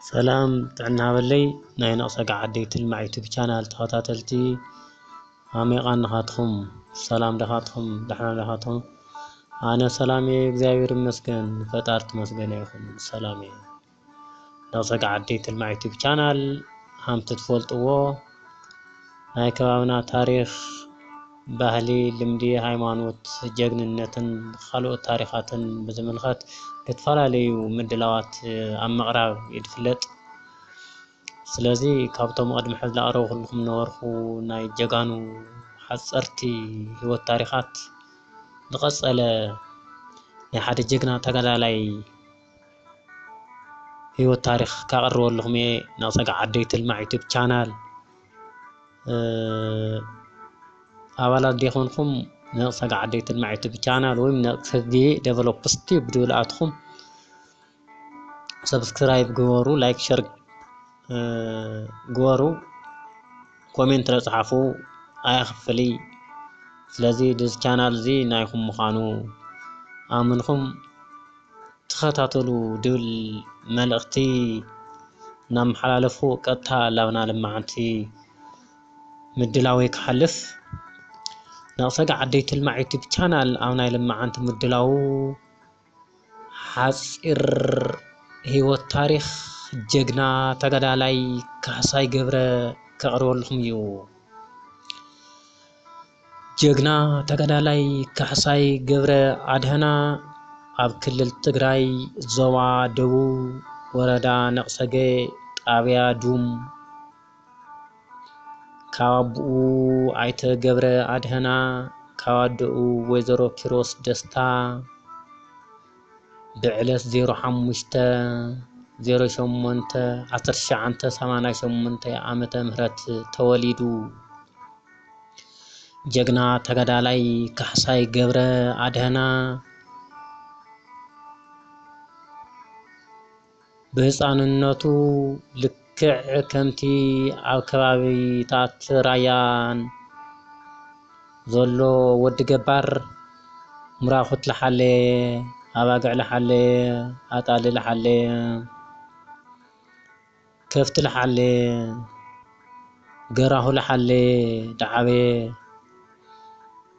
ሰላም ጥዕና በለይ ናይ ነቕሰ ገዓደይ ትልማዕ ዩቱብ ቻናል ተኸታተልቲ፣ ኣሜቓ እንኻትኹም? ሰላም ደኻትኹም? ደሕና ደኻትኹም? ኣነ ሰላም እየ፣ እግዚኣብሔር ይመስገን። ፈጣር ተመስገነ ይኹን፣ ሰላም እየ። ነቕሰ ገዓደይ ትልማዕ ዩቱብ ቻናል ሃምቲ ትፈልጥዎ ናይ ከባብና ታሪኽ፣ ባህሊ፣ ልምዲ፣ ሃይማኖት፣ ጀግንነትን ካልኦት ታሪኻትን ብዝምልከት ዝተፈላለዩ ምድላዋት ኣብ ምቕራብ እዩ ዝፍለጥ። ስለዚ ካብቶም ቅድሚ ሕዚ ላቕረብኩልኩም ነበርኩ ናይ ጀጋኑ ሓፀርቲ ህይወት ታሪኻት ዝቐፀለ ናይ ሓደ ጀግና ተጋዳላይ ህይወት ታሪኽ ካቕርበልኹም እየ። ነቕሰ ገዓደይ ትልማዕ ዩቱብ ቻናል ኣባላት ዲኾንኩም ነቕሰ ገዓደይ ትልማዕ ዩቱብ ቻናል ወይም ነቕሰ ጌ ዴቨሎፕስ ቲዩብ ድብል ኣትኹም ሰብስክራይብ ግበሩ፣ ላይክ ሸር ግበሩ፣ ኮሜንት ረጽሓፉ፣ ኣየኽፍል። ስለዚ እዚ ቻናል እዚ ናይኹም ምዃኑ ኣምንኹም ተኸታተሉ ድብል መልእኽቲ እናመሓላለፉ ቀጥታ ላብና ልማዓንቲ ምድላወይ ክሓልፍ። ነቕሰ ገዓደይ ትልማዕ ዩቱብ ቻናል ኣብ ናይ ልማዓንቲ ምድላዉ ሓፂር ህይወት ታሪኽ ጀግና ተጋዳላይ ካሕሳይ ገብረ ከቕርበልኹም እዩ። ጀግና ተጋዳላይ ካሕሳይ ገብረ ኣድህና ኣብ ክልል ትግራይ ዞባ ደቡብ ወረዳ ነቕሰገ ጣብያ ዱም ካብ ኣቦኡ ኣይተ ገብረ ኣድህና ካብ ኣደኡ ወይዘሮ ኪሮስ ደስታ ብዕለት ዜሮ ሓሙሽተ ዜሮ ሸሞንተ ዓሰርተ ትሽዓተ ሰማንያ ሸሞንተ ዓመተ ምህረት ተወሊዱ። ጀግና ተጋዳላይ ካሕሳይ ገብረ ኣድህና ብህፃንነቱ ልክዕ ከምቲ ኣብ ከባቢታት ራያን ዘሎ ወዲ ገባር ምራኹት ለሓለየ፣ ኣባግዕ ለሓለየ፣ ኣጣሊ ለሓለየ፣ ከፍቲ ለሓለየ፣ ገራሁ ለሓለየ፣ ደዓበየ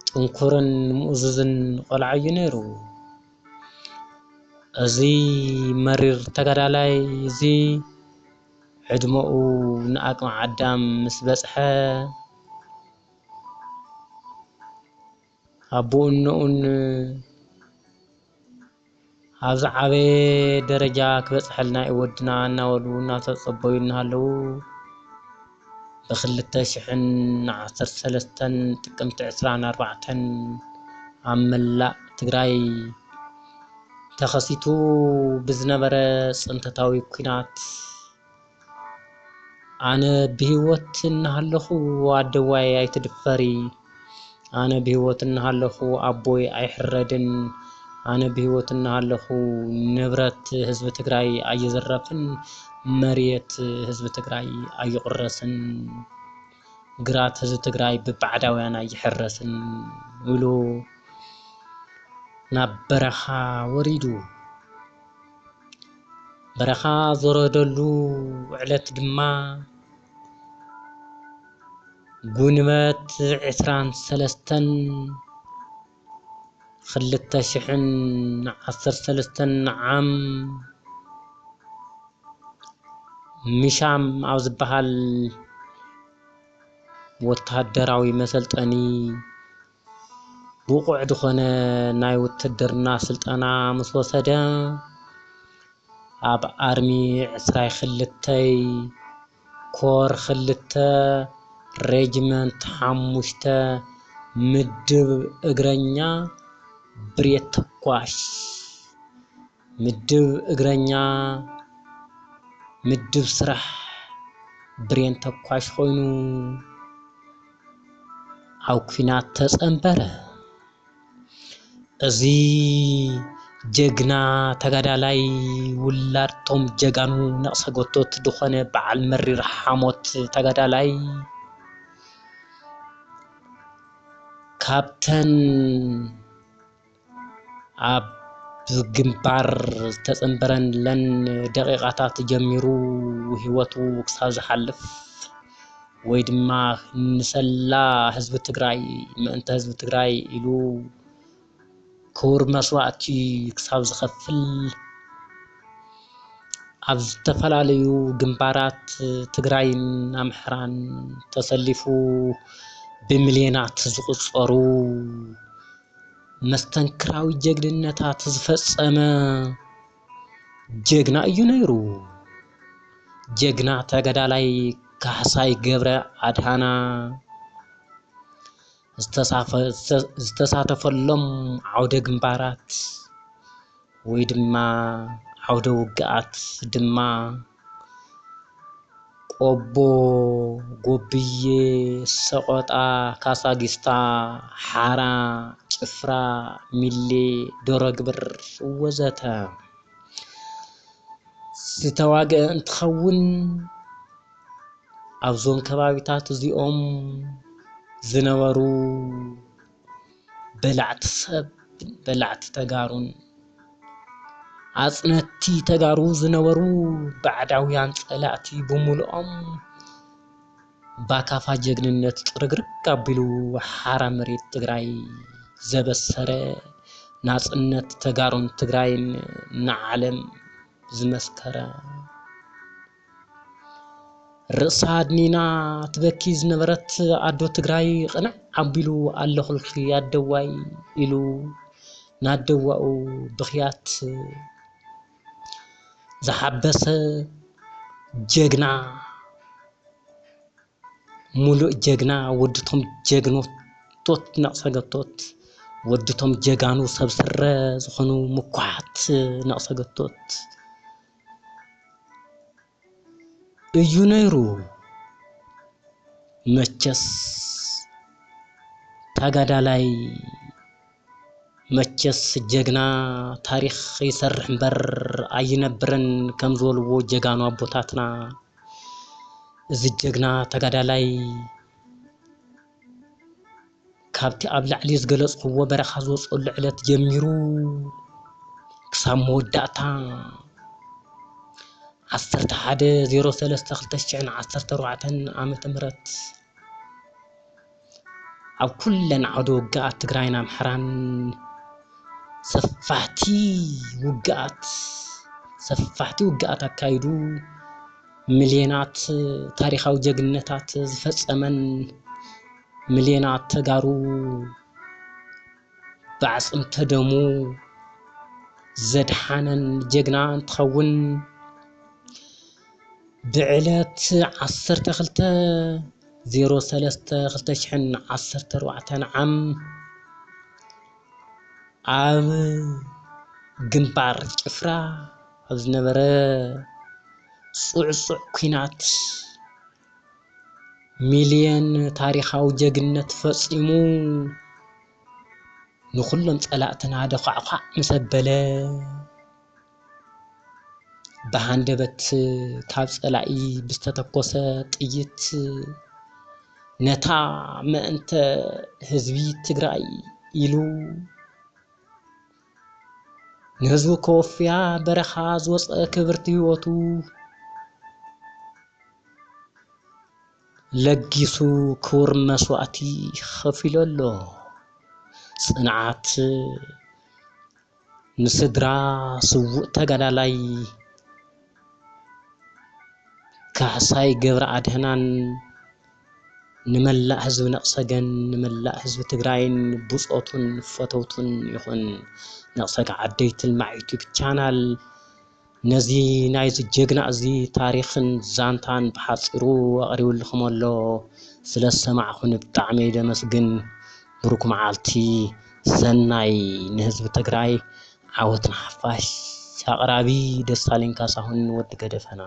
ጥንኩርን ምእዙዝን ቆልዓ እዩ ነይሩ። እዚ መሪር ተጋዳላይ እዚ ዕድመኡ ንኣቅመ ኣዳም ምስ በጽሐ ኣቦኡን ነኡን ኣብ ዝዓበየ ደረጃ ክበጽሐልና እዩ ወድና እናበሉ እናተጸበዩ እናሃለዉ ብክልተ ሽሕን ዓሰርተ ሰለስተን ጥቅምቲ ዕስራን ኣርባዕተን ኣብ መላእ ትግራይ ተኸሲቱ ብዝነበረ ጽንተታዊ ኲናት ኣነ ብህይወት እናሃለኹ ኣደዋይ ኣይትድፈሪ፣ ኣነ ብህይወት እናሃለኹ ኣቦይ ኣይሕረድን፣ ኣነ ብህይወት እናሃለኹ ንብረት ህዝቢ ትግራይ ኣይዝረፍን፣ መሬት ህዝቢ ትግራይ ኣይቑረስን፣ ግራት ህዝቢ ትግራይ ብባዕዳውያን ኣይሕረስን ኢሉ ናብ በረኻ ወሪዱ። በረኻ ዝወረደሉ ዕለት ድማ ጉንበት ዕስራን ሰለስተን ክልተ ሽሕን ዓሰርተ ሰለስተን ዓም ሚሻም ኣብ ዝበሃል ወታደራዊ መሰልጠኒ ብቑዕ ዝኾነ ናይ ውትድርና ስልጠና ምስ ወሰደ ኣብ ኣርሚ ዕስራይ ክልተይ ኮር ክልተ ሬጅመንት ሓሙሽተ ምድብ እግረኛ ብሬት ተኳሽ ምድብ እግረኛ ምድብ ስራሕ ብሬን ተኳሽ ኮይኑ ኣብ ኲናት ተጸንበረ። እዚ ጀግና ተጋዳላይ ውላድ ቶም ጀጋኑ ነቕሰ ጎቶት ዝኾነ በዓል መሪር ሓሞት ተጋዳላይ ካብተን ኣብ ግንባር ዝተጸንበረለን ደቂቓታት ጀሚሩ ህይወቱ ክሳብ ዝሓልፍ ወይ ድማ ንሰላ ህዝቢ ትግራይ፣ ምእንተ ህዝቢ ትግራይ ኢሉ ክቡር መስዋእቲ ክሳብ ዝኸፍል ኣብ ዝተፈላለዩ ግንባራት ትግራይን ኣምሓራን ተሰሊፉ ብሚልዮናት ዝቑጸሩ መስተንክራዊ ጀግንነታት ዝፈጸመ ጀግና እዩ ነይሩ። ጀግና ተጋዳላይ ካሕሳይ ገብረ ኣድሃና ዝተሳፈ-፣ ዝተሳተፈሎም ዓውደ ግንባራት ወይ ድማ ዓውደ ውግኣት ድማ ቆቦ፣ ጎብዬ፣ ሰቖጣ፣ ካሳጊስታ፣ ሓራ፣ ጭፍራ፣ ሚሌ፣ ዶረግብር ወዘተ ዝተዋግአ እንትኸውን፣ ኣብዞም ከባቢታት እዚኦም ዝነበሩ በላዕቲ ሰብ፣ በላዕቲ ተጋሩን ኣጽነቲ ተጋሩ ዝነበሩ ባዕዳውያን ጸላእቲ ብምሉኦም ባካፋ ጀግንነት ጥርግርግ ኣቢሉ ሓራ መሬት ትግራይ ዘበሰረ፣ ናጽነት ተጋሩን ትግራይን ንዓለም ዝመስከረ፣ ርእሳ ኣድኒና ትበኪ ዝነበረት ኣዶ ትግራይ ቅንዕ ኣቢሉ ኣለኹልኪ ኣደዋይ ኢሉ ናደዋኡ ብኽያት ዝሓበሰ ጀግና፣ ሙሉእ ጀግና፣ ወድቶም ጀግኖቶት ነቕሰገቶት፣ ወድቶም ጀጋኑ ሰብ ስረ ዝኾኑ ምኩሓት ነቕሰገቶት እዩ ነይሩ። መቸስ ተጋዳላይ፣ መቸስ ጀግና ታሪኽ ይሰርሕ እምበር ኣይነብርን ከም ዝበልዎ ጀጋኑ ኣቦታትና፣ እዚ ጀግና ተጋዳላይ ካብቲ ኣብ ላዕሊ ዝገለጽክዎ በረኻ ዝወጸሉ ዕለት ጀሚሩ ክሳብ መወዳእታ ዓሰርተ ሓደ ዜሮ ሰለስተ ክልተ ሽሕን ዓሰርተ ኣርባዕተን ዓመተ ምህረት ኣብ ኩለን ዓውደ ውግኣት ትግራይን ኣምሓራን ሰፋሕቲ ውግኣት፣ ሰፋሕቲ ውግኣት ኣካይዱ ሚልዮናት ታሪኻዊ ጀግንነታት ዝፈጸመን ሚልዮናት ተጋሩ ብኣዕጽምተ ደሙ ዘድሓነን ጀግና እንትኸውን፣ ብዕለት ዓሰርተ ክልተ ዜሮ ሰለስተ ክልተ ሽሕን ዓሰርተ ኣርባዕተን ዓም ኣብ ግንባር ጭፍራ ኣብ ዝነበረ ጽዕጹዕ ኲናት ሚልዮን ታሪኻዊ ጀግንነት ፈጺሙ ንኹሎም ጸላእትና ደዃዕዃዕ ምስ ኣበለ፣ ብሃንደበት ካብ ጸላኢ ብዝተተኮሰ ጥይት ነታ ምእንተ ህዝቢ ትግራይ ኢሉ ንህዝቡ ከወፍያ በረኻ ዝወጸ ክብርቲ ህይወቱ ለጊሱ ክቡር መስዋእቲ ከፊሉ ኣሎ። ጽንዓት ንስድራ ስዉእ ተጋዳላይ ካሕሳይ ገብረ ኣድህናን ንመላእ ህዝቢ ነቕሰገን፣ ንመላእ ህዝቢ ትግራይን ብጾቱን ፈተውቱን ይኹን። ነቕሰጋ ዓደይ ትልማዕ ዩቱብ ቻናል ነዚ ናይዚ ጀግና እዚ ታሪኽን ዛንታን ብሓጺሩ ኣቕሪብልኹም ኣሎ። ስለ ዝሰማዕኹኒ ብጣዕሚ እየ ደመስግን። ብሩክ መዓልቲ፣ ሰናይ ንህዝቢ ትግራይ። ዓወት ንሓፋሽ። ኣቕራቢ ደሳለኝ ካሳሁን ወዲ ገደፈና።